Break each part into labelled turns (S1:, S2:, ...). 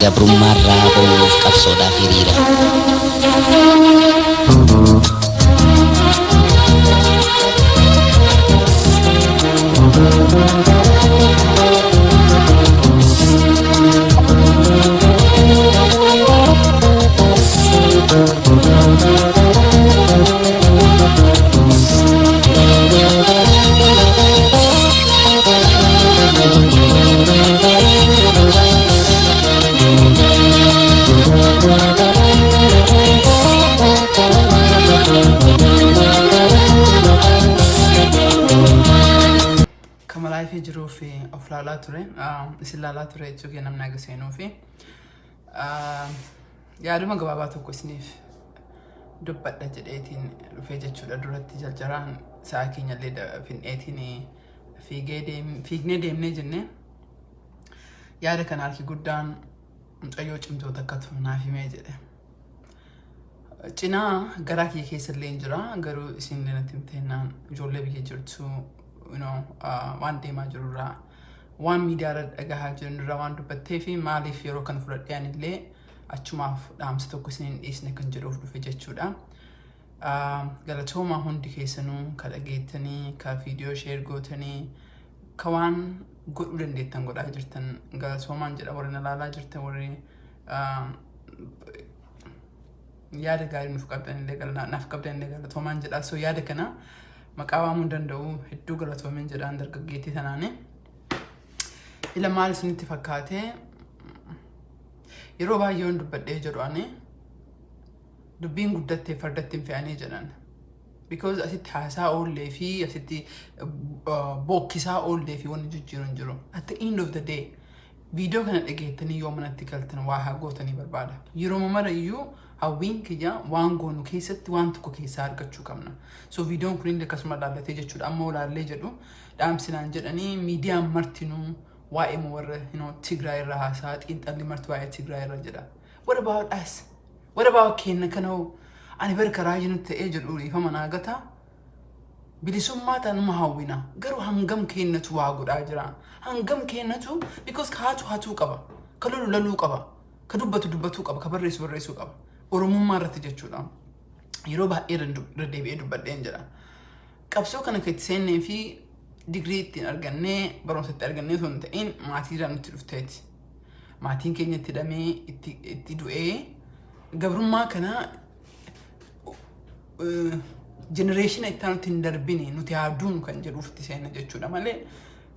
S1: Gabrummaarraa ba'uuf qabsoodhaaf hiriira.
S2: Kama live jiruu fi of laalaa ture. Isin laalaa ture jechuu kee namni aga seenuu fi yaaduma gabaabaa tokko isiniif dubbadha jedheetiin dhufee jechuudha. Duratti jarjaraan sa'a keenyallee fin'eetiin fiigee fiignee deemnee jennee yaada kana harki guddaan mucayyoo cimtuu takkatu naaf himee jedhe. Cinaa garaa kiyya keessa illee hin jira, garuu isin illee natti himteennaan ijoollee biyya jirtu waan deemaa jirurraa, waan miidiyaa irra dhagahaa jirurraa waan dubbattee fi maaliif yeroo kana fudhadhee anillee achumaaf dhaamsa tokko isin hin dhiisne kan jedhuuf dhufe jechuudha. Galatooma hundi keessanuu ka dhageettanii, ka viidiyoo share gootanii, ka waan godhuu dandeettan godhaa jirtan galatoomaan jedha. Warri na ilaalaa jirtan, warri yaada gaarii nuuf qabdan illee, naaf qabdan illee galatoomaan jedha. So yaada kana maqaa waamuu hin danda'u, hedduu galatoomin jedhaan dargaggeettii tanaani. Ila maal isinitti fakkaate? Yeroo baay'ee yoon dubbadhee jedhu ani dubbiin guddattee fardatti hin fe'anii jedhan. Because asitti haasaa oollee fi asitti bookkisaa oollee fi wanni jijjiiru hin jiru. At the end of the day, viidiyoo kana dhageettanii yoo manatti galtan waa haa gootanii barbaada. Yeroo mara iyyuu hawwiin kiyya waan goonu keessatti waan tokko keessaa argachuu qabna. So viidiyoon kun illee akkasuma laallatee jechuudha. Amma olaallee jedhu dhaamsinaan jedhanii miidiyaan martinuu waa'ee warra Tigraay irra haasaa, xiinxalli marti waa'ee Tigraay irra jedha. What about us? What about keenya kana hoo? Ani bari karaa jiru ta'ee jedhu dhiifama naa gataa. Bilisummaa tanuma hawwina. Garuu hangam keenyatu waa godhaa jira? Hangam keenyatu? Because kaatu hatuu qaba. Ka lolu laluu qaba. Ka dubbatu dubbatuu qaba. Ka barreessu barreessuu qaba. Oromummaa irratti jechuudha. Yeroo baay'ee irra deebi'ee dubbadheen jedha. Qabsoo kana kan itti seennee fi digirii ittiin argannee, barumsa itti argannee osoo hin ta'in maatii irraa nutti dhufteeti. Maatiin keenya itti hidhamee itti du'ee gabrummaa kana generation itti aanutti hin darbine, nuti haa duunu kan jedhuuf itti seenna jechuudha malee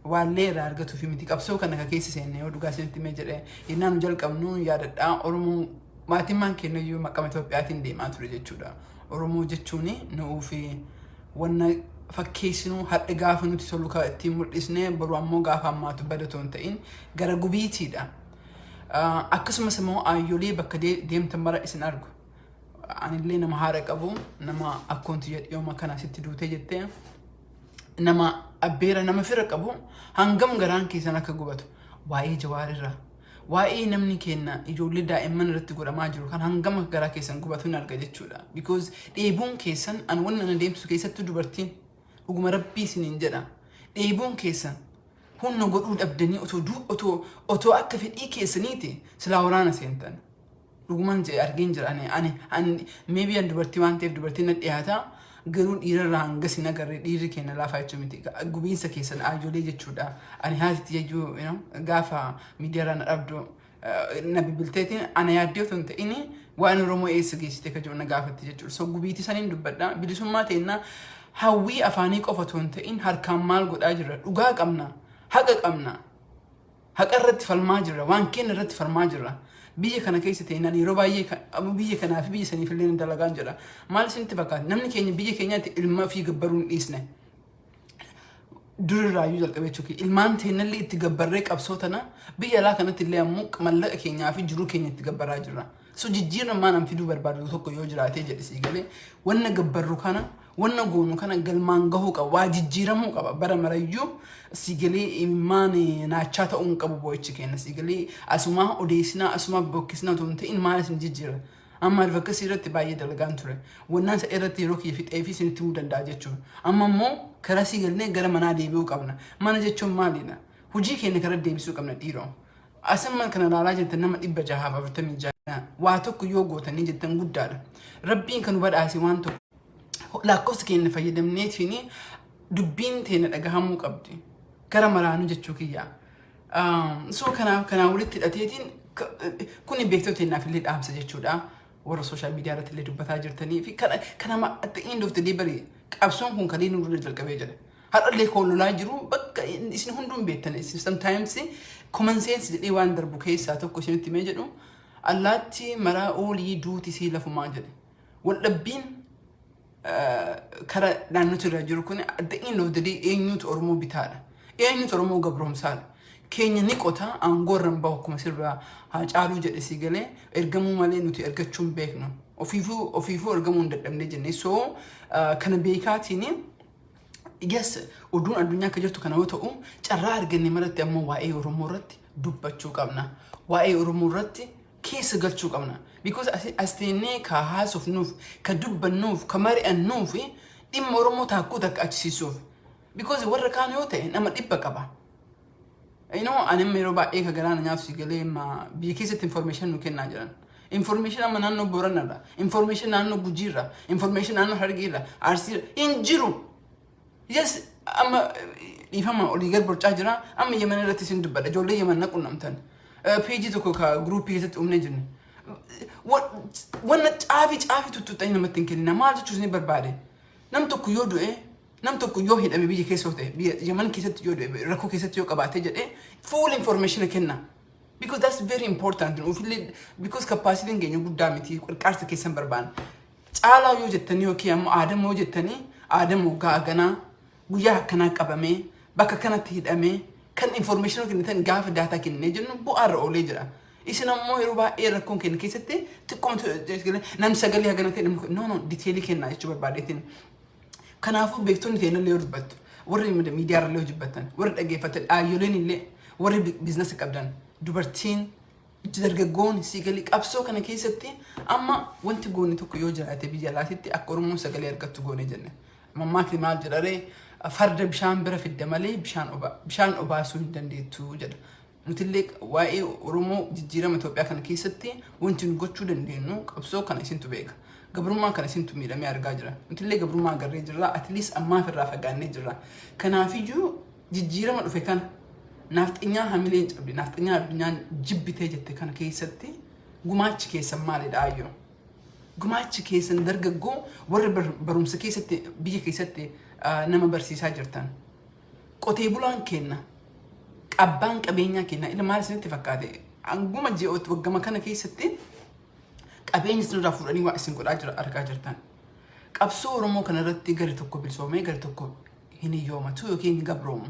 S2: waallee irraa argatuu fi miti. Qabsoo kana ka keessa seenne yoo dhugaa isinitti himee jedhee, yennaa nu jalqabnu yaadadhaa, Oromoo maatimmaan keenya iyyuu maqama Itoophiyaatiin deemaa ture jechuudha. Oromoo jechuun nu'uu fi wanna fakkeessinuu hadha gaafa nuti tolu ka ittiin mul'isnee, boru ammoo gaafa ammaatu badatoo hin ta'in gara gubiitiidha. Akkasumas immoo aayyolee bakka deemtan mara isin argu. Anillee nama haadha qabu, nama akkoonti jedhiyooma kana sitti duutee jettee, nama abbeera, nama fira qabu, hangam garaan keessan akka gubatu waa'ee Jawaarirraa, waa'ee namni kenna ijoollee daa'imman irratti godhamaa jiru kan hangam akka garaa keessan gubatu hin arga jechuudha. Because dheebuun keessan an wanna na deemsisu keessattuu dubartiin, dhuguma rabbii isiniin jedha. Dheebuun keessan humna godhuu dhabdanii otoo akka fedhii keessaniiti silaa waraana seentan. Dhuguman jedhe, argeen jira. Ani maybe an dubartii waan ta'eef dubartiin na dhiyaata, garuu dhiirarraa hangas hin agarre. Dhiirri keenya laafaa jechuu miti. Gubiinsa keessan aayyolee jechuudha. Ani haatitti jechuu gaafa miidiyaarraa na dhabdu na bilbilteetiin ana yaaddee otoo hin ta'in waan Oromoo eessa geessite ka jiru na gaafatti jechuudha. So gubiitii saniin dubbadha. Bilisummaa teennaa hawwii afaanii qofa otoo hin ta'in harkaan maal godhaa jirra? Dhugaa qabna, haqa qabna, haqa irratti falmaa jirra, waan keenya irratti falmaa jirra. Biyya kana keessa ta'inaan yeroo baay'ee biyya kanaa fi biyya saniif illee dalagaan jedha. Maal isinitti fakkaata? Namni keenya biyya keenyaatti ilma fi gabbaruu hin dhiisne. Durirraayyuu jalqabee jechuudha. Ilmaan teennallee itti gabbarree qabsoo tana biyya alaa kanatti illee ammoo mallaqa keenyaa fi jiruu keenya itti gabbaraa jirra. So jijjiiramaan an fiduu barbaadu tokko yoo jiraatee jedhe sii galee, wanna gabbarru kana, wanna goonu kana galmaan gahuu qaba. Waa jijjiiramuu qaba. Bara marayyuu sii galee imimmaan naachaa ta'uu hin qabu boo'ichi keenya sii galee. Asumaa odeessinaa, asumaa bokkisnaa otoo hin ta'in maal isin jijjiira? Amma advocacy irratti baay'ee dalagaan ture. Wannaan isa irratti yeroo kiyya fixee fi isinitti himuu danda'a jechuudha. Amma immoo karaa sii galnee gara manaa deebi'uu qabna. Mana jechuun maalidha? Hojii keenya karaa deebisuu qabna, dhiiroo. Asamman kana ilaalaa jirtan nama 646 waa tokko yoo gootanii jettan guddaadha. Rabbiin kan nu badhaase waan tokko lakkoofsa keenya fayyadamneetiin dubbiin teenya dhagahamuu qabdi. Gara maraanuu jechuu kiyya. So kanaaf kanaa walitti hidhateetiin kuni beektota teenyaaf illee dhaamsa jechuudha. Warra social media irratti illee dubbataa jirtanii fi kana at the end of the day bari qabsoon kun kalee nu dura jalqabee jira. Har'allee kan lolaa jiru bakka isin hunduu hin beektan. Isin sometimes common sense jedhee waan darbu keessaa tokko isinitti himee jedhu, allaatti maraa oolii duuti sii lafumaa jedhe. Waldhabbiin kara naannoo irra jiru kun at the end of the day eenyutu Oromoo bitaadha? Eenyutu Oromoo gabroomsaadha? Keenya ni qota, aangoo irra hin bahu. Akkuma sirba Haacaaluu jedhe si galee, ergamuu malee nuti ergachuu hin beeknu. Ofiifuu ofiifuu ergamuu hin dadhabne jenne. So kana beekaatiin, yes, oduun addunyaa akka jirtu kana yoo ta'u, carraa arganne maratti ammoo waa'ee Oromoo irratti dubbachuu qabna. Waa'ee Oromoo irratti keessa galchuu qabna. Because as teennee ka haasofnuuf, ka dubbannuuf, ka mari'annuuf dhimma Oromoo taakkuu takka achisiisuuf. Because warra kaan yoo ta'e nama 100 qaba. Ani amma yeroo baay'ee ka galaana nyaatu si galee biyya keessatti information nu kennaa jiran. Information amma naannoo Booranarra, information naannoo Gujiirra, information naannoo Harargeerra, Arsiirra hin jiru. Yes, amma dhiifama olii gad borcaa jira. Amma Yemen irratti isin dubbadha. Ijoollee Yemen na qunnamtan. Peejii tokko ka groupii keessatti uumnee jirne. Wanna caafii caafii tuttuuxanii namatti hin kennina. Maal jechuus ni barbaade? Nam tokko yoo du'e, nam tokko yoo hidhame, biyya keessa yoo ta'e, biyya Yemen keessatti yoo du'e, rakkoo keessatti yoo qabaate jedhee full information kenna. Because that's very important. Ufillee because capacity keenya guddaa miti, qarqaarsa keessan barbaanna. Caalaa yoo jettanii yookiin ammoo aadamoo yoo jettanii, aadamoo waggaa haganaa guyyaa akkanaa qabamee bakka kanatti hidhamee kan information kennitan gaafa data kennee jennu bu'aarra oolee jira. Isin ammoo yeroo baay'ee rakkoon kenna keessatti xiqqoomtu namni sagalee hagana ta'e namni no, no, detailii kennaa jechuu barbaadeetiin. Kanaafuu beektonni ta'an illee yoo dubbattu, warri miidiyaa irra illee yoo dubbattan, warri dhaggeeffatan, dhaayyoleen illee, warri businessa qabdan, dubartiin, dargaggoon siigalii qabsoo kana keessatti amma wanti goone tokko yoo jiraate, biyya alaatitti akka Oromoon sagalee argattu goone jenne. Mammaakni maal jedharee? Farda bishaan bira fidda malee bishaan obaasuu hin dandeettu jedha. Nutillee waa'ee Oromoo jijjiirama Itoophiyaa kana keessatti wanti nu gochuu dandeenyu qabsoo kana isintu beeka. Gabrummaa kana isintu miidhamee argaa jira. Nutillee gabrummaa agarree jirra. At least ammaaf irraa fagaannee jirra. Kanaafiyyuu jijjiirama dhufe kana, naafxinyaa hamilee hin cabne, naafxinyaa addunyaan jibbitee jette kana keessatti gumaachi keessan maalidha ayyoo? Gumaachi keessan dargaggoo warri barumsa keessatti biyya keessatti nama barsiisaa jirtan. Qotee bulaan kenna. Abbaan qabeenyaa kenna. Ila maal isinitti fakkaate? Hanguma ji'ooti waggama kana keessatti qabeenya isinirraa fuudhanii waa isin godhaa jira argaa jirtan. Qabsoo Oromoo kanarratti gari tokko bilisoomee gari tokko hin hiyyoomatu yookiin hin gabroomu.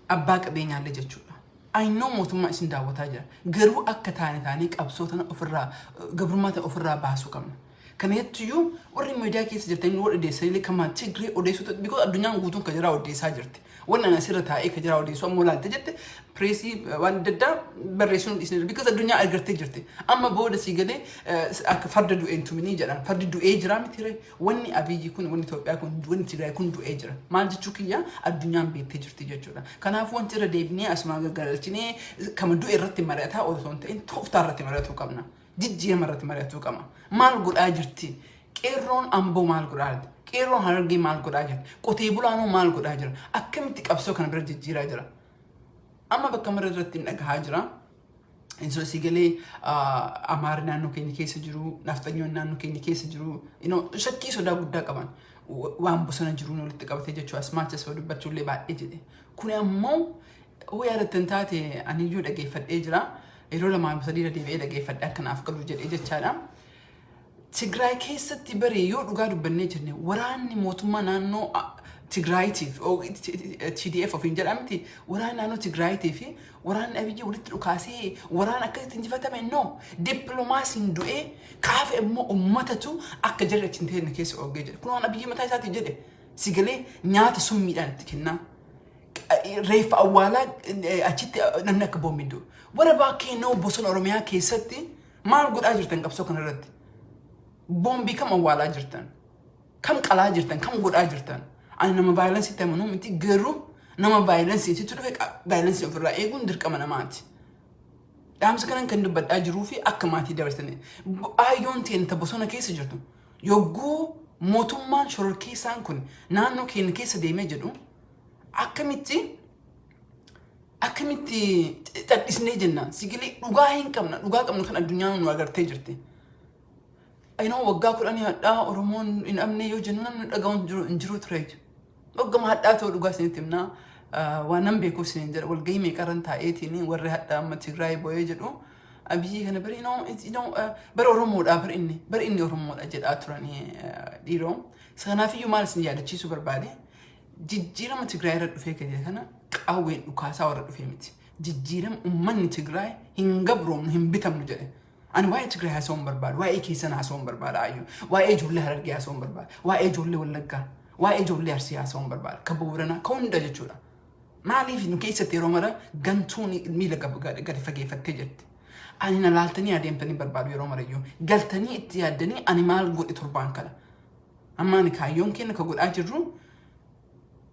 S2: Abbaa qabeenyaallee jechuudha. I know mootummaa isin daawwataa jira. Garuu akka taane taanee qabsoo tana ofirraa, gabrummaa tana ofirraa baasuu qabna. Kana jettuyyuu warri miidiyaa keessa jirtan warri odeessanillee kama Tigree odeessutu because addunyaan guutuun ka jiraa odeessaa jirti. Wanni ani asirra taa'ee ka jiraa odeessu ammoo laalte jette pressii waan adda addaa barreessuun dhiisne because addunyaa agartee jirti. Amma booda sii galee akka farda du'een tuminii jedhan, fardi du'ee jira miti ree? Wanni Abiyyi kun, wanni Itoophiyaa kun, wanni Tigraay kun du'ee jira. Maal jechuu kiyya, addunyaan beektee jirti jechuudha. Kanaafuu wanti irra deebinee asumaa gaggalchinee kama du'e irratti mari'ataa osoo hin ta'in tooftaa irratti mari'atuu qabna. Jijjiirama irratti mari'atuu qabna. Maal godhaa jirti? Qeerroon Amboo maal godhaa jirti? Qeerroon Harargee maal godhaa jirti? Qotee bulaanoo maal godhaa jira? Akkamitti qabsoo kana bira jijjiiraa jira? Amma bakka mara irratti hin dhagahaa jira. Insulasii galee Amaarri naannoo keenya keessa jiru, nafxanyoon naannoo keenya keessa jiru, shakkii sodaa guddaa qaban. Waan bosona jiruun walitti qabatee jechuudha. Asmaacha soo dubbachuullee baay'ee jedhe. Kuni ammoo hoo yaadattan taate aniyyuu dhageeffadhee jira. Yeroo lamaa sadii irra deebi'ee dhageeffadhee akkanaaf galu jedhee jechaadha. Tigraay keessatti bare yoo dhugaa dubbannee jenne, waraanni mootummaa naannoo Tigraayitiif TDF ofiin jedhamti, waraanni naannoo Tigraayitii fi waraanni Abiyyi walitti dhukaasee waraana akkasitti injifatame, no, dippiloomaasiin du'ee kaafe immoo ummatatu akka jarri achi hin teenne keessa oogee jedhe. Kun waan Abiyyi mataa isaatii jedhe. Sigalee nyaata summiidhaan itti kennaa. Reeffa awwaalaa achitti namni akka boombiin du'u. Warra bakkee noo bosona Oromiyaa keessatti maal godhaa jirtan qabsoo kanarratti? Boombii kam awwaalaa jirtan? Kam qalaa jirtan? Kam godhaa jirtan? Ani nama violenceitti amanuu miti, garuu nama violenceitti dhufe violenceii ofirraa eeguun dirqama namaati. Dhaamsa kanan kan dubbadhaa jiruu fi akka maatii dabarsanii. Aayyoon teenya bosona keessa jirtu yogguu mootummaan shororkeessaan kun naannoo keenya keessa deemee jedhu akkamitti xadhisnee jenna? Sigilee dhugaa hin qabna, dhugaa qabnu kan addunyaan nu agartee jirti. Ayinoo waggaa 10 hadhaa Oromoon hin dhabne yoo jennu namni dhaga'uun hin jiru ture. Waggama hadhaa ta'uu dhugaa isinitti himnaa, waan nan beekuuf isiniin jedha. Walgahii meeqarran taa'eetiin warri hadhaa amma Tigraay bo'ee jedhu Abiyyi kana bari bara Oromoodha, bara inni Oromoodha jedhaa turanii dhiiroo. Kanaafiyyuu maal isin yaadachiisuu barbaade? Jijjiirama Tigraay irra dhufee kana qawween dhukaasaa warra dhufee miti. Jijjiirama uummanni Tigraay hin gabroomnu, hin bitamnu jedhe. Ani waa'ee Tigraay haasa'uu hin barbaadu. Waa'ee keessan haasa'uu hin barbaada ayyuu. Waa'ee ijoollee Harargee haasa'uu hin barbaada. Waa'ee ijoollee Wallaggaa. Waa'ee ijoollee Arsii haasa'uu hin barbaada. Ka Booranaa, ka hunda jechuudha. Maaliif nu keessatti yeroo mara gantuun miila gadi fageeffattee jirti? Ani na laaltanii adeemtanii barbaadu yeroo marayyuu. Galtanii itti yaaddanii, ani maal godhe torbaan kana? Amma ani kaayyoon keenya ka godhaa jirru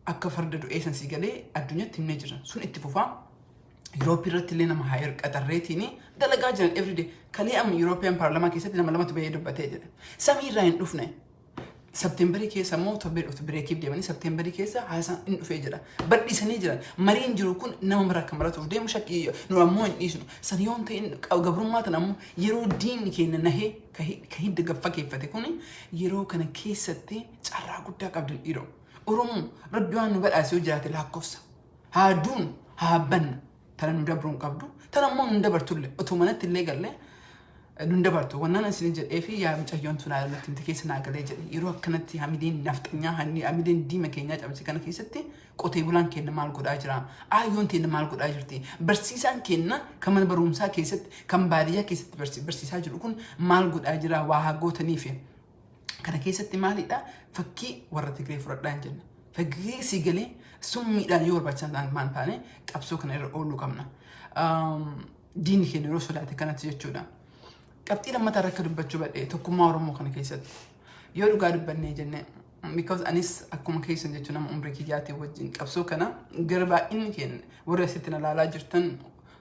S2: akka farda du'ee san si galee addunyaatti himnee jira. Sun itti fufaa. Yurooppii irratti illee nama haa qaxarreetiin dalagaa jiran everyday. Kalee amma Yurooppiyaan paarlamaa keessatti nama lamatu bahee dubbatee jedha. Samii irraa hin dhufne. Septemberii keessa immoo torbee dhuftu breakiif deemanii Septemberii keessa haasaan hin dhufee jira. Bal'isanii jiran. Mariin jiru kun nama mara akka maratuuf deemu shakkii nu ammoo hin dhiisnu. San yoo hin ta'in gabrummaa tan ammoo yeroo diinni keenya nahee ka hidda gaffakeeffate kun yeroo kana keessatti carraa guddaa qabdan dhiiroo. Oromoo Rabbi waan nu badhaase yoo jiraate lakkoofsa. Haa duunu, haa bannu. Tana nu dabruu hin qabdu. Tana ammoo nu dabartullee otoo manatti illee gallee nun dabartu. Wannan isin jedhee fi yaa mucayyoon tun natti himte keessa naa galee jedhe. Yeroo akkanatti hamileen nafxanyaa, hamileen diima keenyaa cabse kana keessatti qotee bulaan keenya maal godhaa jira? Aayyoon teenya maal godhaa jirti? Barsiisaan keenya kan mana barumsaa keessatti, kan baadiyyaa keessatti barsiisaa jiru kun maal godhaa jira? Waa haa gootaniifi. Kana keessatti maalidha? Fakkii warra Tigree fudhadhaa hin jenna. Fakkii si galee summiidhaan yoo barbaachisan ta'an maal taane qabsoo kana irra ooluu qabna. Diinni keenya yeroo sodaate kanatti jechuudha. Qabxii lammataa irra akka dubbachuu badhee tokkummaa Oromoo kana keessatti yoo dhugaa dubbannee jenne, because anis akkuma keessan jechuun nama umrii kiyyaatiin wajjin qabsoo kana gara baay'inni keenya warri asitti na ilaalaa jirtan,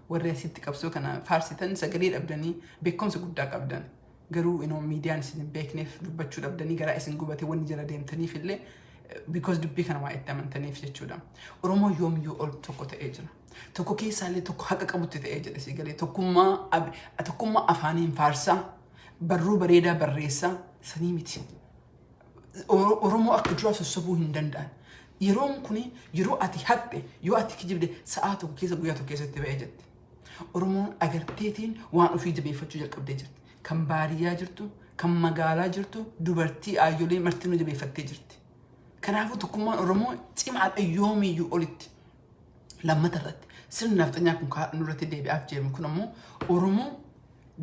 S2: warri asitti qabsoo kana faarsitan, sagalee dhabdanii beekumsa guddaa qabdan. Garuu inoo miidiyaan isin hin beekneef dubbachuu dhabdanii garaa isin gubate wanni jala deemtaniif illee, because dubbii kana waa itti amantaniif jechuudha. Oromoo yoomiyyuu ol tokko ta'ee jira. Tokko keessaallee tokko haqa qabutti ta'ee jedhe si galee tokkummaa afaaniin faarsaa, barruu bareedaa barreessaa sanii miti. Oromoo akka duraa sossobuu hin danda'an. Yeroon kun yeroo ati hatte, yoo ati kijibde, sa'aa tokko keessa, guyyaa tokko keessatti ba'ee jette. Oromoon agarteetiin waan ofii jabeeffachuu jalqabdee jirti. Kan baadiyyaa jirtu, kan magaalaa jirtu, dubartii, aayyolee martinuu jabeeffattee jirti. Kanaafuu tokkummaan Oromoo cimaadha yoomiyyuu olitti. Lammata irratti sirni nafxanyaa kun nurratti deebi'aaf jedhamu kun ammoo Oromoo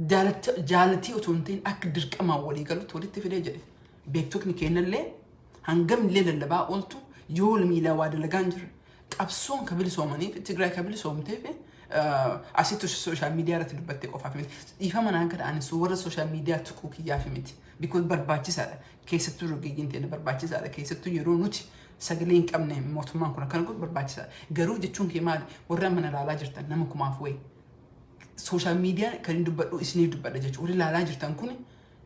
S2: jaalatii otoo hin ta'in akka dirqamaan walii galutti walitti fidee jedhe. Beektotni keenyallee hangam illee lallabaa ooltu yoo miilaa waa dalagaa hin jirre, qabsoon ka bilisoomaniif, Tigraay ka bilisoomteef asitti social media irratti dubbattee qofaaf miti. Dhiifama naan kada, ani warra social media tuquu kiyyaaf miti. Because barbaachisaadha. Keessattuu rogeeyyiin ta'e barbaachisaadha. Keessattuu yeroo nuti sagalee hin qabne mootummaan kun akkana godhu barbaachisaadha. Garuu jechuun kee maali? Warri amma na ilaalaa jirtan nama kumaaf wayi. Social media kan hin dubbadhu isiniif dubbadha jechuudha. Warri ilaalaa jirtan kun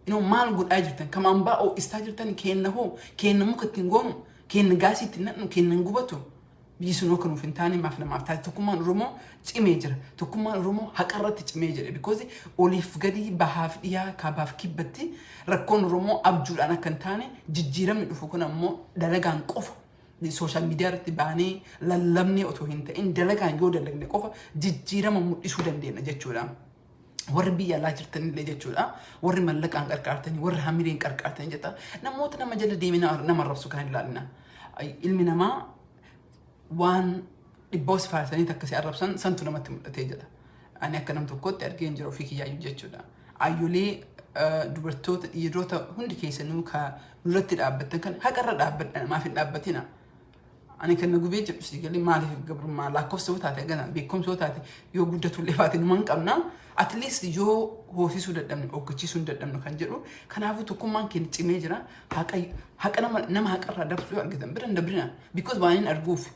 S2: inoo maal godhaa jirtan? Kamaan ba'oo istaa jirtan keenna hoo? Keenna muka ittiin goonu? Keenna gaasii ittiin naqnu? Keenna hin gubatu? Biyyi sun akka nuuf hin taane maaf namaaf taate? Tokkummaan Oromoo cimee jira. Tokkummaan Oromoo haqa irratti cimee jira. Because oliif gadi, bahaaf dhiyaa, kaabaaf kibbatti rakkoon Oromoo abjuudhaan akka hin taane, jijjiiramni dhufu kun ammoo dalagaan qofa, social media irratti baanee lallabnee otoo hin ta'in dalagaan yoo dalagne qofa jijjiirama mul'isuu dandeenya jechuudha. Warri biyya alaa jirtanillee jechuudha. Warri mallaqaan qarqaartanii, warri hamileen qarqaartanii jetta. Namoota nama jala deemee nama arrabsu kan hin ilaalina. Ilmi namaa waan dhibboo si faarsanii takka si arrabsan santu namatti mul'atee jedha. Ani akka nam tokkotti argee hin jiru ofii kiyyaayyuu jechuudha. Ayyoolee, dubartoota, dhiirota, hundi keessanuu ka nurratti dhaabbattan kan haqarra dhaabbadha, namaaf hin dhaabbatina. Ani kan na gubee jedhu si galee maaliif gabrummaa lakkoofsa yoo taate gana beekumsa yoo taate yoo guddatullee baate numa hin qabna. At least yoo hoosisuu dadhabne hoggachiisuu hin dadhabne kan jedhu. Kanaafuu tokkummaan keenya cimee jira. Haqa nama haqarraa dabsuu yoo argitan bira hin dabrina. Because waan hin arguuf.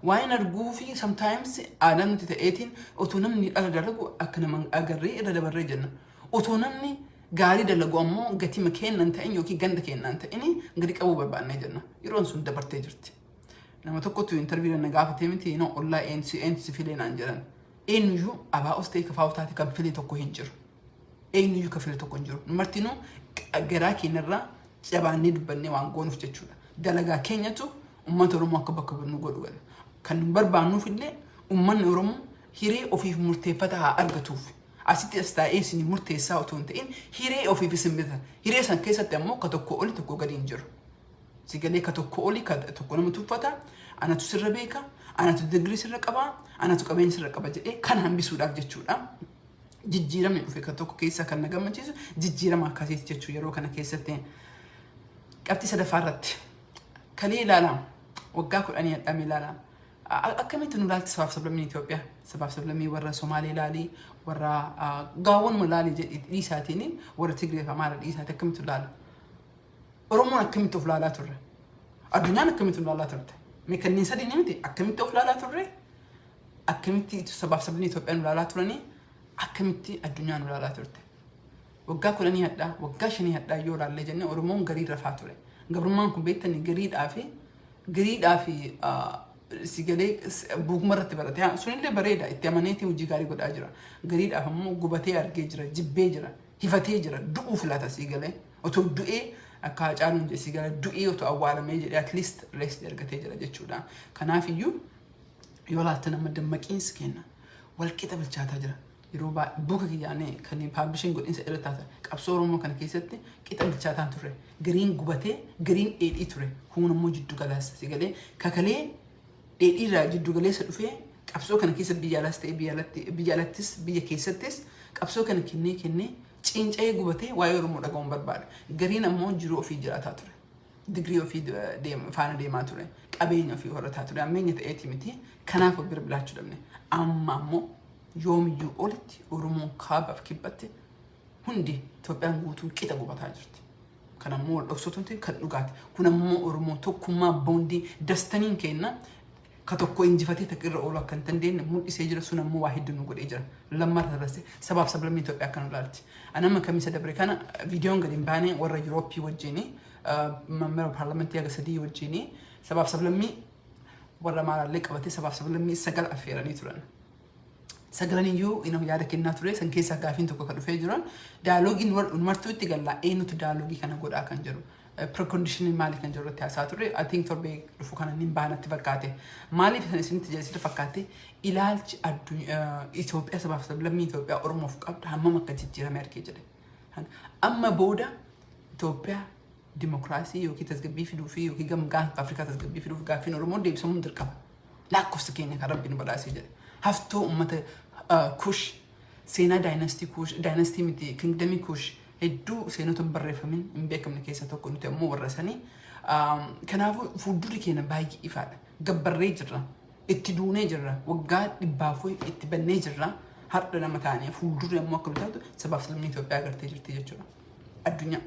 S2: Waan arguu fi sometimes aadaa nuti ta'eetiin otoo namni dhala dalagu akka nama agarree irra dabarree jenna. Otoo namni gaarii dalagu ammoo gatima kennan ta'in yookiin ganda kennan ta'in gadi qabuu barbaannee jenna. Yeroon sun dabartee jirti. Nama tokkotu interview na gaafatee miti, no, ollaa eenyu eenyu si filee naan jedhan. Eenyuyyuu abaa'os ta'e kafaa'u taate kan filee tokko hin jiru. Eenyuyyuu kan filee tokko hin jiru. Martinuu garaa keenyarraa jabaannee dubbannee waan goonuuf jechuudha. Dalagaa keenyatu uummata Oromoo akka bakka bu'u godhu gala. Kan nu barbaannuuf illee uummanni Oromoo hiree ofiif murteeffata haa argatuuf. Asitti as taa'ee isin murteessaa otoo hin ta'in hiree ofiif isin bita. Hiree san keessatti ammoo ka tokko oli tokko gadi hin jiru. Sigalee ka tokko oli ka tokko nama tuffata, anatu sirra beeka, anatu digirii sirra qaba, anatu qabeenya sirra qaba jedhee kan hambisuudhaaf jechuudha. Jijjiiramni dhufe kan tokko keessa kan na gammachiisu jijjiirama akkasiiti jechuu yeroo kana keessatti. Qabxii sadaffaa irratti kalee ilaalaa, waggaa 10 hadhaame ilaalaa. Akkamitti nu ilaalti sabaaf sablammiin Itoophiyaa? Sabaaf sablammii warra Somaalee ilaalii, warra gaawwanuma ilaalii jedhi dhiisaatiin, warra Tigree fi Amaara dhiisaati, akkamitti ilaala? Oromoon akkamitti of ilaalaa turre? Addunyaan akkamitti nu ilaalaa turte? Mee kanneen sadii ni miti, akkamitti of ilaalaa turre? Akkamitti sabaaf sabni Itoophiyaa nu ilaalaa turanii? Akkamitti addunyaan nu ilaalaa turte? Waggaa 10 hadhaa, waggaa 5 hadhaa yoo ilaallee jenne, Oromoon garii rafaa ture. Gabrummaan kun beektanii gariidhaa fi si galee buukuma irratti barate. Sunillee bareeda, itti amaneetii hojii gaarii godhaa jira. Gariidhaaf ammoo gubatee argee jira, jibbee jira, hifatee jira, du'uu filata si galee. Otoo du'ee akka Hacaaluun jedhe si galee, du'ee otoo awwaalamee jedhee at least rest argatee jira jechuudha. Kanaaf iyyuu yoo laaltan amma dammaqiinsi kenna walqixa bilchaataa jira. Yeroo baay'ee buuka kiyyaanee kan publishing godhinsa irra taata, qabsoo Oromoo kana keessatti qixa bilchaataan turre. Gariin gubatee, gariin dheedhii ture. Kun ammoo jiddu galeessa si galee kakalee dheedhiirraa jiddu galeessa dhufee qabsoo kana keessa biyya alaas ta'e biyya alattis biyya keessattis qabsoo kana kennee kennee ciinca'ee gubatee waa'ee Oromoo dhaga'uun barbaada. Gariin ammoo jiruu ofii jiraataa ture. Digirii ofii faana deemaa ture. Qabeenya ofii horataa ture. Ammeenya ta'eeti miti. Kanaaf of bira bilaachuu dhabne. Amma ammoo yoomiyyuu olitti Oromoon kaabaaf kibbatti hundi Itoophiyaan guutuun qixa gubataa jirti. Kan ammoo wal dhoksotu kan dhugaati. Kun ammoo Oromoo tokkummaa boondii dastaniin kenna ka tokko injifatee takka irra oolu akka hin dandeenye mul'isee jira. Sun ammoo waa hedduu nu godhee jira. Lammarra irratti sabaaf sablammii Itoophiyaa akka nu ilaalti. Anamma kamisa dabre kana viidiyoon gadi hin baane, warra Yurooppii wajjini, member paarlamentii haga sadii wajjini, sabaaf sablammii warra maalaallee qabatee sabaaf sablammii sagal affeeranii turan. Sagalaniyyuu yaada kennaa ture. San keessaa gaafiin tokko kan dhufee jiru, dialogueiin martuu itti gallaa, eenyutu dialogue kana godhaa kan jedhu, preconditionii maali kan jedhu irratti haasaa ture. I think torbee dhufu kana nin baanatti fakkaate. Maaliif isan isinitti jedhe fakkaate, ilaalchi Itoophiyaa sabaaf sablammii Itoophiyaa Oromoof qabdu hammam akka jijjiirame argee jedhe. Amma booda Itoophiyaa dimokiraasii yookiin tasgabbii fiduu fi yookiin gam gaanfa Afrikaa tasgabbii fiduuf gaaffiin Oromoo deebisamuun dirqama. Lakkoofsa keenya kan Rabbi nu badhaasee jedhe. Haftoo uummata Kush, seenaa dynasty Kush, dynasty miti, kingdomii Kush hedduu seenota hin barreeffamin hin beekamne keessa tokko nuti ammoo warra sanii. Kanaafuu fuuldurri keenya baay'ee ifaadha. Gabbarree jirra. Itti duunee jirra. Waggaa dhibbaafuu itti bannee jirra. Har'a nama taanee fuuldurri ammoo akka nu taatu sabaaf sabni Itoophiyaa agartee jirti jechuudha. Addunyaa.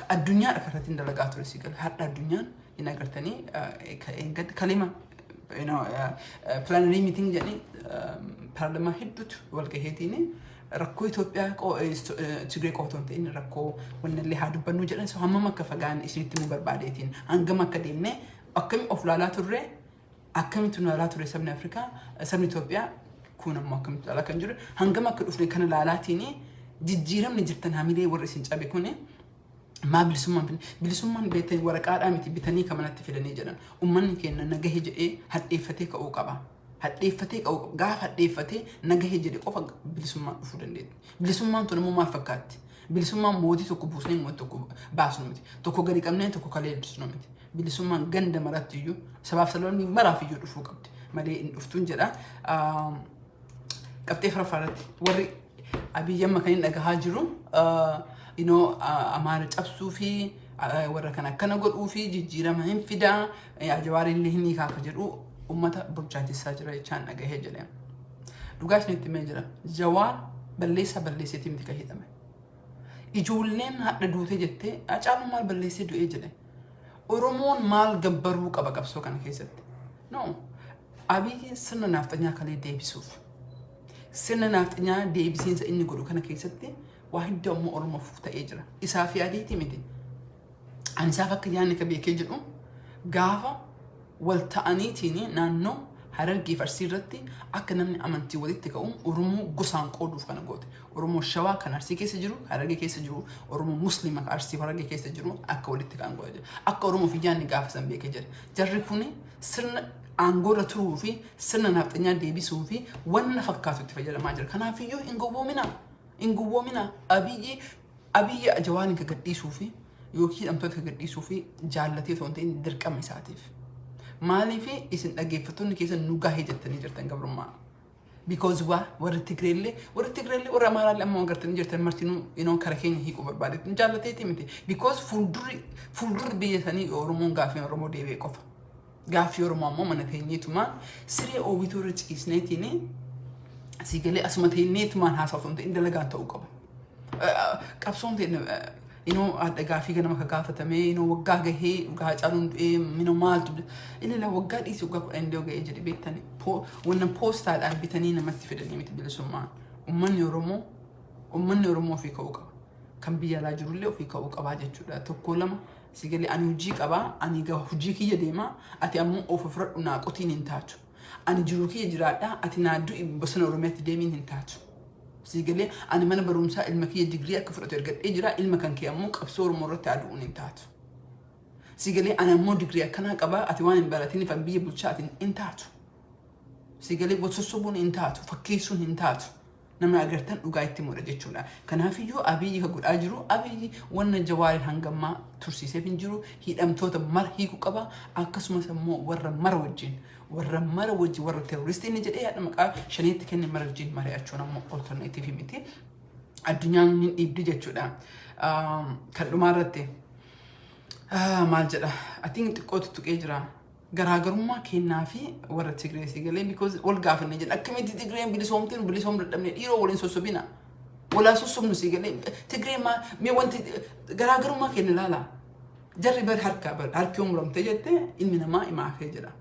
S2: Addunyaadha kan irratti dalagaa ture si gala. Har'a addunyaan hin agartanii kalima plenary meeting jedhanii paarlaamaa hedduutu wal gaheetiin rakkoo Itoophiyaa Tigree qofa otoo hin ta'in rakkoo wannallee haa dubbannu jedhan. So hammam akka fagaan isinitti himuu barbaadeetiin, hangam akka deemnee, akkami of laalaa turre, akkamitti nu laalaa ture sabni Afrikaa, sabni Itoophiyaa kun ammoo akkamitti laalaa kan jiru, hangam akka dhufne kana laalaatiin jijjiiramni jirtan hamilee warra isin cabe kuni maa bilisummaan finne. Bilisummaan beektanii waraqaadhaa miti, bitanii kan manatti fidanii jedhan. Uummanni keenya nagahee jedhee hadheeffatee ka'uu qaba. Hadheeffatee ka'uu qaba. Gaafa hadheeffatee nagahee jedhe qofa bilisummaan dhufuu dandeetti. Bilisummaan tun immoo maal fakkaatti? Bilisummaan mootii tokko buusnee mootii tokko baasnu miti. Tokko gadi qabnee tokko kaleessinu miti. Bilisummaan ganda maratti iyyuu, sabaaf sablamni maraaf iyyuu dhufuu qabdi malee hin dhuftuun jedha. Qabxee afuraffaa irratti warri Abiyyi amma kan inni dhagahaa jiru inoo Amaara cabsuu fi warra kana akkana godhuu fi jijjiirama hin fidaa, Jawaar illee hin hiikaa akka jedhu uummata burjaajessaa jira jechaan dhagahee jedhe. Dhugaa isinitti himee jira. Jawaar balleessaa balleesseetii miti kan hidhame. Ijoolleen hadha duute jettee, Hacaaluu maal balleessee du'ee jedhe. Oromoon maal gabbaruu qaba qabsoo kana keessatti? No. Abiyyi sirna naafxanyaa kalee deebisuuf. Sirna naafxanyaa deebisiinsa inni godhu kana keessatti waa hedduu ammoo Oromoof ta'ee jira. Isaa fi adiiti miti. Ani isaaf akka yaadni ka beekee jedhu, gaafa wal ta'aniitiin naannoo Harargee fi Arsii irratti akka namni amantii walitti ka'u, Oromoo gosaan qooduuf kana goote. Oromoo Shawaa kan Arsii keessa jiru, Harargee keessa jiru, Oromoo Musliima kan Arsii Harargee keessa jiru akka walitti ka'an godha jira. Akka Oromoo fi yaadni gaafa san beekee jira. Jarri kuni sirna aangoorra turuu fi sirna naafxanyaa deebisuu fi wanna fakkaatu itti fayyadamaa jira. Kanaafiyyuu hin gowwoomina. Hin gowwoomina. Abiyyi Jawaariin ka gadhiisuu fi yookiin hidhamtoota ka gadhiisuu fi jaallatee otoo hin ta'in dirqama isaatiif. Maaliif isin dhaggeeffattoonni keessan nu gahee jettanii jirtan gabrummaa? Because waa warri Tigreellee, warri Amaaraallee amma agartanii jirtan martinuu inoo kara keenya hiikuu barbaade jaallateeti miti. Because fuuldurri biyya sanii Oromoon gaaffii Oromoo deebi'e qofa. Gaaffii Oromoo ammoo mana teenyeetumaan siree oowituu irra ciisneetiin asii galee asuma teenyeetumaan haasa'u otoo hin ta'in dalagaan ta'uu qaba. Qabsoon ta'e inoo adda gaaffii ganama ka gaafatamee inoo waggaa gahee dhugaa caaluun du'ee inoo maaltu inni la waggaa dhiisii, waggaa 10 illee gahee jedhe. Beektani, wanna poostaadhaan bitanii namatti fidanii miti bilisummaan. Uummanni Oromoo ofii ka'uu qaba. Kan biyya alaa jirullee ofii ka'uu qabaa jechuudha. Tokko lama si galee, ani hojii qabaa, ani hojii kiyya deemaa, ati ammoo of fudhadhu naa qotiin hin taatu. Ani jiruu kiyya jiraadhaa, ati naa du'i bosona Oromiyaatti deemiin hin taatu. Si galee, ani mana barumsaa ilma kiyya digirii akka fudhatu ergadhee jira, ilma kan kee ammoo qabsoo Oromoo irratti adu'uun hin taatu. Si galee, ani ammoo digirii akkanaa qabaa, ati waan hin baratiniif an biyya bulchaa ati hin taatu. Si galee, wal sossobuun hin taatu, fakkeessuun hin taatu. Nama agartan dhugaa itti mudha jechuudha. Kanaafiyyuu Abiyyi ka godhaa jiru, Abiyyi wanna Jawaariin hangammaa tursiiseef hin jiru, hidhamtoota mara hiikuu qaba, akkasumas immoo warra mara wajjin, warra terroristii inni jedhee haadha maqaa shaniitti kenne mara wajjin mari'achuun ammoo alternative miti. Addunyaan ni dhiibdi jechuudha. Kan dhumaa irratti maal jedha? Atiin xiqqootu tuqee jira. Garaagarummaa kennaa fi warra Tigree si galee, because wal gaafanne jedha, akkamitti Tigreen bilisoomteen bilisoom dadhabne? Dhiiroo, waliin sossobina. Walaa sossobnu si galee, Tigree maa mee wanti garaagarummaa kenna ilaala. Jarri bar harka bar harki yoo muramte jette ilmi namaa imaafee jedha.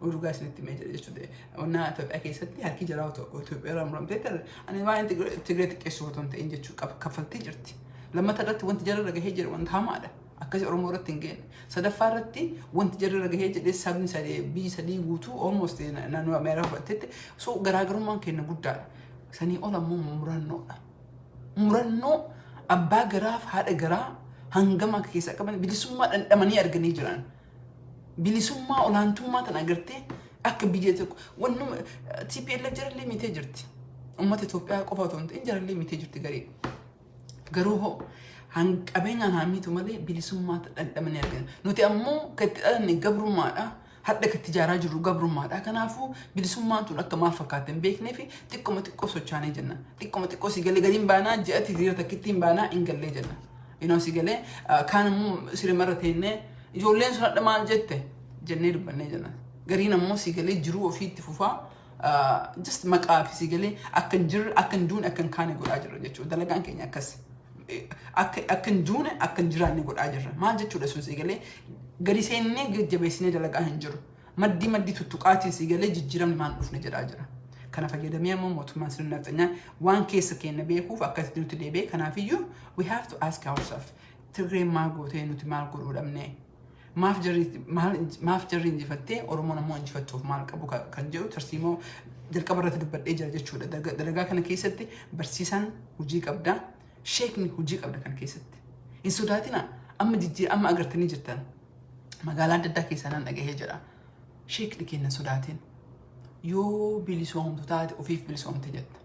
S2: Dhugaa isinitti himee jira jechuudha. Onnaa Itoophiyaa keessatti harki jaraa Itoophiyaa irraa muramtee, ani waa'ee Tigree xiqqeessuuf otoo hin ta'in jechuu qaba, kaffaltii jirti. Lammata irratti wanti jara irra gahee jira wanta hamaadha. Akkasii Oromoo irratti hin geenye. Sadaffaa irratti wanti jarri irra gahee jedhee sabni sadii, biyyi sadii guutuu almost naannoo Ameerikaa fudhattetti, so garaagarummaan keenya guddaadha. Sanii ol ammoo murannoodha. Murannoo abbaa garaaf haadha garaa hangam akka keessaa qaban, bilisummaa dhandhamanii arganii jiran. Bilisummaa olaantummaa tan agartee akka biyya tokko wannuma TPLF jarallee miitee jirti. Uummata Itoophiyaa qofa otoo hin ta'in jarallee miitee jirti garii. Garuu hoo qabeenyaan haa miitu malee bilisummaa dhandhamanii argan. Nuti ammoo kan itti dhalanne gabrummaadha. Hadha kan itti ijaaraa jirru gabrummaadha. Kanaafuu bilisummaan tun akka maal fakkaate hin beeknee fi xiqqoma xiqqoo sochaanee jenna. Xiqqoma xiqqoo si galee gadi hin baanaa, ji'atti hiriira takkitti hin baanaa, hin gallee jenna. Inoo si galee, kaan immoo sirimarra teennee ijoolleen sun hadha maal jette jennee dubbannee jenna. Gariin ammoo si galee jiruu ofiitti fufaa, just maqaa fi si galee akka hin jirre, akka hin duune, akka hin kaane godhaa jirra jechuudha. Dalagaan keenya akkas. Akka hin duune, akka hin jiraanne godhaa jirra. Maal jechuudha sun? Si galee, gadi seennee jajjabeessinee dalagaa hin jiru. Maddii maddii tuttuqaatiin si galee jijjiiramni maal dhufne jedhaa jira. Kana fayyadamee ammoo mootummaan sirna nafxanyaa waan keessa keenya beekuuf akkasitti nuti deebi'e. Kanaafiyyuu we have to ask ourselves, Tigreen maal gootee, nuti maal godhuu dhabnee? Maaf jarri injifattee, Oromoon ammoo injifachuuf maal qabu kan jedhu tarsiimoo jalqaba irratti dubbadhee jira jechuudha. Dalagaa kana keessatti barsiisaan hojii qabda, sheekni hojii qabda kana keessatti. Hin sodaatina, amma jijjiira amma agartanii jirtan. Magaalaa adda addaa keessaa nan dhagahee jira. Sheekni keenya sodaatin. Yoo bilisoomtu taate ofiif bilisoomte jetta.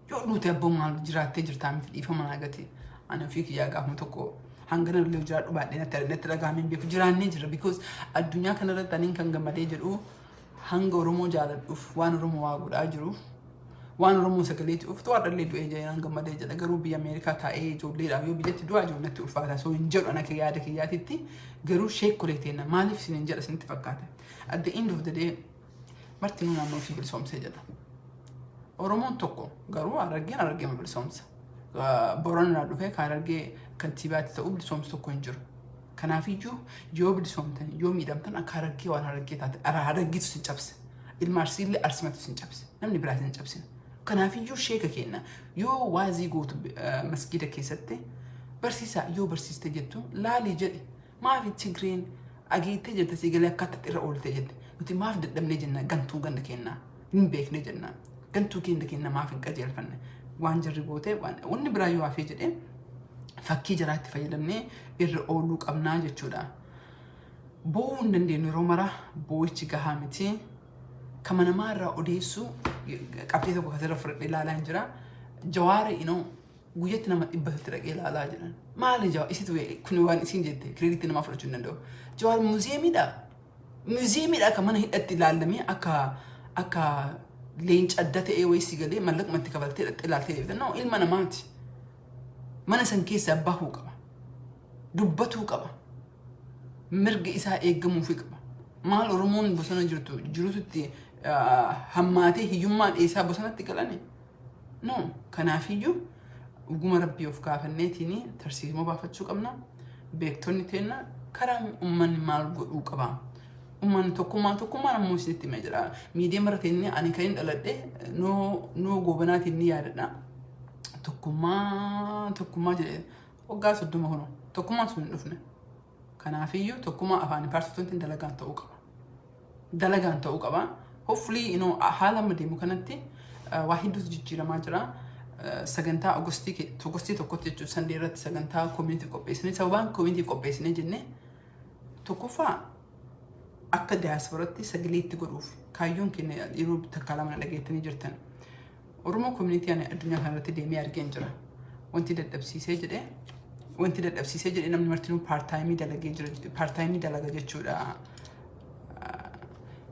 S2: Yoo duute abboo maal jiraattee jirtaa miti, dhiifama naa gati. Ani ofii kiyyaa gaafuma tokko hangana illee jiraadhu baadhee natti dhaga'amee hin beeku, jiraannee jira, because addunyaa kanarratti aniin kan gammadee jedhu hanga Oromoo jaaladhuuf, waan Oromoo waa godhaa jiruuf, waan Oromoo sagalee ta'uuf to'adhallee du'ee jiraan gammadee jedha. Garuu biyya Ameerikaa taa'ee ijoolleedhaaf yoo biyyatti du'aa jiru natti ulfaata, so hin jedhu ana akka yaada kiyyaatitti. Garuu sheekkolee teenna maaliif isin hin jedha isinitti fakkaata? At the end of the day martinuu naannoo ofii bilisoomsee jedha. Oromoon tokko garuu Harargeen Harargee bilisoomsa. Boorana irraa dhufee kan Harargee kantiibaatti ta'uu bilisoomsu tokko hin jiru. Kanaafiyyuu yoo bilisoomtan, yoo miidhamtan, akka Harargee waan Harargee taate Harargeetu si cabse. Ilma Arsiillee Arsimatu isin cabse. Namni biraa isin cabsine. Kanaafiyyuu sheeka kenna yoo waazii gootu masgiida keessatti, barsiisaa yoo barsiiste jettu, laalii jedhe, maafi Tigreen ageettee jette si galee akkatti irra oolte jette, nuti maaf dadhabnee jenna? Gantuu ganda kennaa hin beekne jenna. Gantuu ganda kenna maaf hin qajeelfanne? Waan jarri goote wanni biraa yoo hafee jedhee, fakkii jaraatti fayyadamnee irra ooluu qabnaa jechuudha. Boo'uu hin dandeenyu yeroo mara, boo'ichi gahaa miti. Kama namaa irraa odeessuu qabxii tokko kasirra fudhadhee ilaalaa hin jira. Jawaara inoo guyyatti nama 100tti dhaqee ilaalaa jiran. Maali Jawaar isitu kun waan isin jette credit namaa fudhachuu hin danda'u. Jawaar museum iidha. Museum iidha akka mana hidhatti ilaallamee akka leenca adda ta'ee wayii si galee mallaqumatti kafaltee dhaqxee ilaaltee deebite. No, ilma namaati. Mana san keessaa bahuu qaba. Dubbatuu qaba. Mirga isaa eeggamuufii qaba. Maal Oromoon bosona jirtu jirututti hammaatee hiyyummaan eessaa bosonatti galani? No, kanaafiyyuu dhuguma Rabbii of gaafanneetiin tarsiimoo baafachuu qabna. Beektonni teenna karaa uummanni maal godhuu qaba? Uummanni tokkummaan ammoo isinitti himee jira. Miidiyaa mara teennee, ani kan hin dhaladhe noo goobanaatiin ni yaadadha. Tokkummaa tokkummaa jedhee waggaa 30 kunoo tokkummaan sun hin dhufne. Kanaafiyyuu tokkummaa afaan paartitoonni dalagaan ta'uu qaba. Dalagaan ta'uu qaba. Hopefully haala amma deemu kanatti waa hedduutu jijjiiramaa jira. Sagantaa August 1tti jechuun Sunday irratti sagantaa community qopheessinee, sababaan community qopheessinee jennee, tokkoffaa akka diaspora tti sagalee itti godhuuf kaayyoon keenya yeroo takka lama dhageettanii jirtan. Oromoo community ani addunyaa kanarratti deemee argeen jira. Wanti dadhabsiisee jedhee namni martinuu part-time dalagee jira, part-time dalaga jechuudha.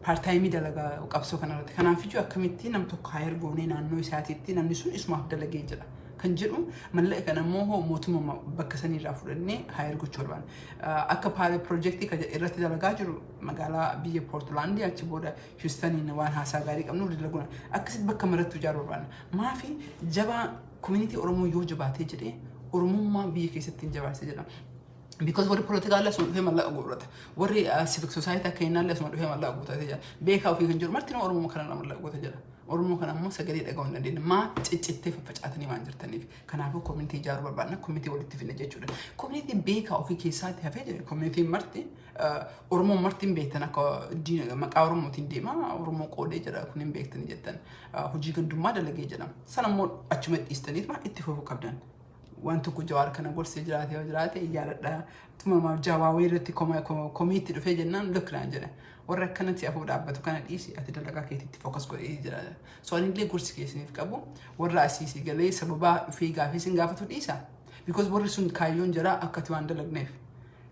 S2: Part-time dalaga qabsoo kanarratti. Kanaafiyyuu akkamitti nam tokko haa ergoonee naannoo isaatiitti namni sun isumaaf dalagee jira kan jedhu, mallaqa kana immoo hoo mootummaa bakka saniirraa fudhannee haa ergochuu barbaanna. Akka pilot project irratti dalagaa jiru magaalaa biyya Poortulaandii, achi booda Houstoniin waan haasaa gaarii qabnu dalaguuna. Akkasitti bakka maratti ijaaruu barbaanna. Maafi jabaa community Oromoo yoo jabaatee jedhee Oromummaa biyya keessatti hin jabaatee jedhama. Because warri politikaallee asuma dhufee mallaqa guurrata. Warri civic society akka hinnaallee asuma dhufee mallaqa guutatee jira. Beekaa ofii kan jiru marti Oromoo kana mallaqa guuta jira. Oromoo kana ammoo sagalee dhaga'uu hin dandeenye. Maa ciccittee faffacaatanii waan jirtaniif. Kanaafuu community ijaaruu barbaadna. Community walitti fidna jechuudha. Community beekaa ofii keessaatti hafee jira. Community n marti Oromoon marti hin beektan, akka maqaa Oromootiin deema. Oromoo qoodee jira, kun hin beektanii jettan. Hojii gandummaa dalagee jedhama. Sana immoo achuma dhiistaniif itti fufuu qabdan. Waan tokko Jawaar kana gorsee jiraate yoo jiraate yaadadha. Tumamaaf jawaawee irratti komiitti dhufee jennaan luknaan jedhe. Warra akkanatti afuu dhaabbatu kana dhiisi, ati dalagaa keetitti focus godhee jira. So anillee gorsi keessaniif qabu, warra asiisii galee sababaa dhufee gaafii isin gaafatu dhiisa. Because warri sun kaayyoon jira akka ati waan dalagneef.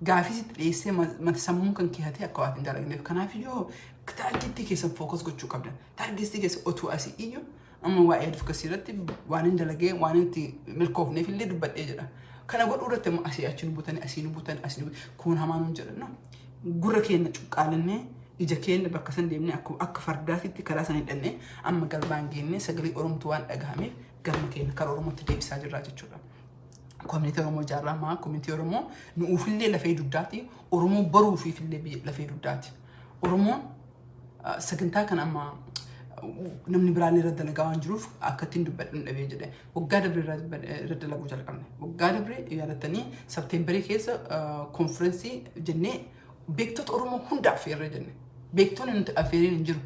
S2: Gaafii sitti dhiyeessee mata sammuu kan keehatee akka waan hin dalagneef. Kanaaf iyyuu target keessan focus gochuu qabdan. Target keessa otuu asii iyyuu amma waa'ee advocacy irratti waan hin dalagee waan itti milkoofneef illee dubbadhee jedha. Kana godhuu irratti immoo asii achi nu butanii, asii nu butanii, asii nu butanii, kun hamaa nuun jedhan, no. Gurra keenya cuqqaalannee, ija keenya bakka san deemnee, akka fardaatitti karaa san hidhannee amma galmaan geennee, sagalee Oromtuu waan dhagahameef galma keenya karaa Oromootti deebisaa jirra jechuudha. Community Oromoo ijaaramaa, community Oromoo nuufillee lafee dugdaati, Oromoo baruufiifillee lafee dugdaati. Oromoon sagantaa kana amma namni biraallee irra dalagaa waan jiruuf akka ittiin dubbadhu hin dhabee jedhe. Waggaa dabre irra dalaguu jalqabne. Waggaa dabre yaadattanii September keessa conference jennee beektota Oromoo hunda affeerree jenne. Beektonni nuti affeeriin hin jiru.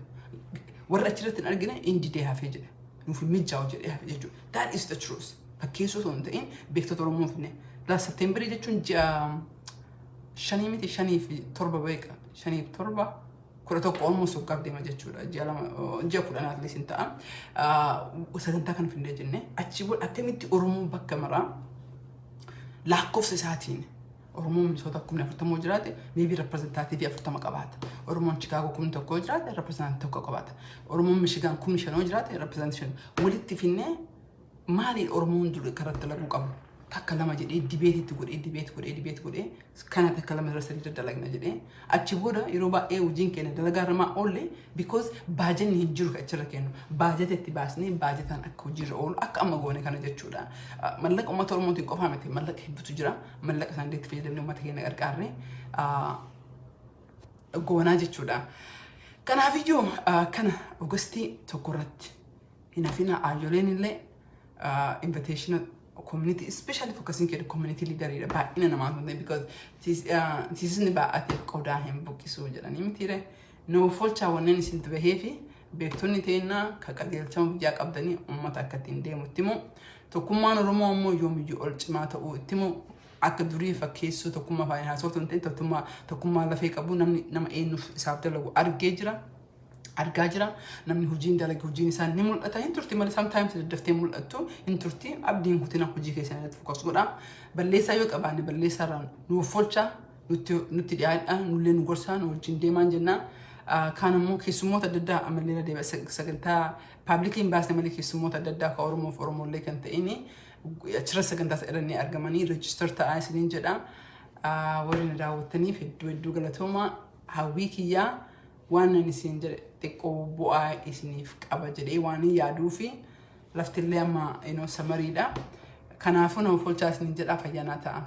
S2: Warra achirratti hin argine indidee hafee jedhe. Nuuf hin mijaa'u jedhee hafe jechuudha. That is the truth. Fakkeessuu osoo hin ta'in beektota Oromoo finne. Laa September jechuun ji'a shanii miti, 5 fi 7 beeka. 5 fi 7, 11, almost waggaaf deema jechuudha. Ji'a 2, ji'a 10 at least hin ta'a. Sagantaa kana findee jenne, achi booda akkamitti Oromoon bakka maraa lakkoofsa isaatiin, Oromoon Minisoota 40,000 jiraate, maybe representative 40 qabaata. Oromoon Chicago 1000 jiraate, representative 1 qabaata. Oromoon Michigan 5,000 jiraate, representative 5. Walitti finnee maaliin Oromoon dur karatti dalaguu qabu? Takka lama jedhee debate itti godhee, debate godhee, debate godhee, kana takka lama irra sadii dalagna jedhee, achi booda yeroo baay'ee hojiin keenya dalagaa irra oolle, because baajanni hin jiru kan achirra kennu, baajata itti baasnee baajataan akka hojiirra oolu akka amma goone kana jechuudha. Mallaqa uummata Oromootiin qofaa miti, mallaqa hedduutu jira, mallaqa isaan itti fayyadamnee uummata keenya gargaarree goonaa jechuudha. Kanaafiyyuu kana August 1 irratti hin hafina. Aayyoleen illee invitation community, especially focusing jedhu community leaderiidha, baay'ina namaa sun ta'e, because tiisisni baay'ate qodaa hin buqqisuu jedhanii mitiire. Nuuf olchaa wanneen isin bahee fi beektonni teennaa ka qajeelchama biyyaa qabdanii uummata akka ittiin deemu itti himu. Tokkummaan Oromoo ammoo yoomiyyuu ol cimaa ta'uu itti himu. Akka durii fakkeessuu tokkummaa faayinaa haasoftu hin ta'in, tokkummaa lafee qabu. Namni nama eenyuuf isaaf dalagu argee jira. Argaa jira. Namni hojiin dalage hojiin isaa ni mul'ata. Hin turti malee, sometimes daddaftee mul'attu hin turti. Abdiin kutina, hojii keessan irratti focus godha. Balleessaa yoo qabaanne balleessaa irraa nuuf olcha, nutti dhiyaadha, nullee nu gorsaa, nu wajjin deemaan jenna. Kaan immoo keessummoota adda addaa ammallee irra deebi'a, sagantaa public hin baasne malee, keessummoota adda addaa kan Oromoof Oromollee kan ta'ini achirra sagantaa irra ni argamanii, register ta'aa isiniin jedha. Warri na daawwattaniif hedduu hedduu galatooma. Hawwii kiyyaa waan ani isin jedhe xiqqoo bu'aa isiniif qaba jedhee waan hin yaaduu fi laftillee amma summeriidha. Kanaafuu nama folchaa isiniin jedha, fayyaanaa ta'a.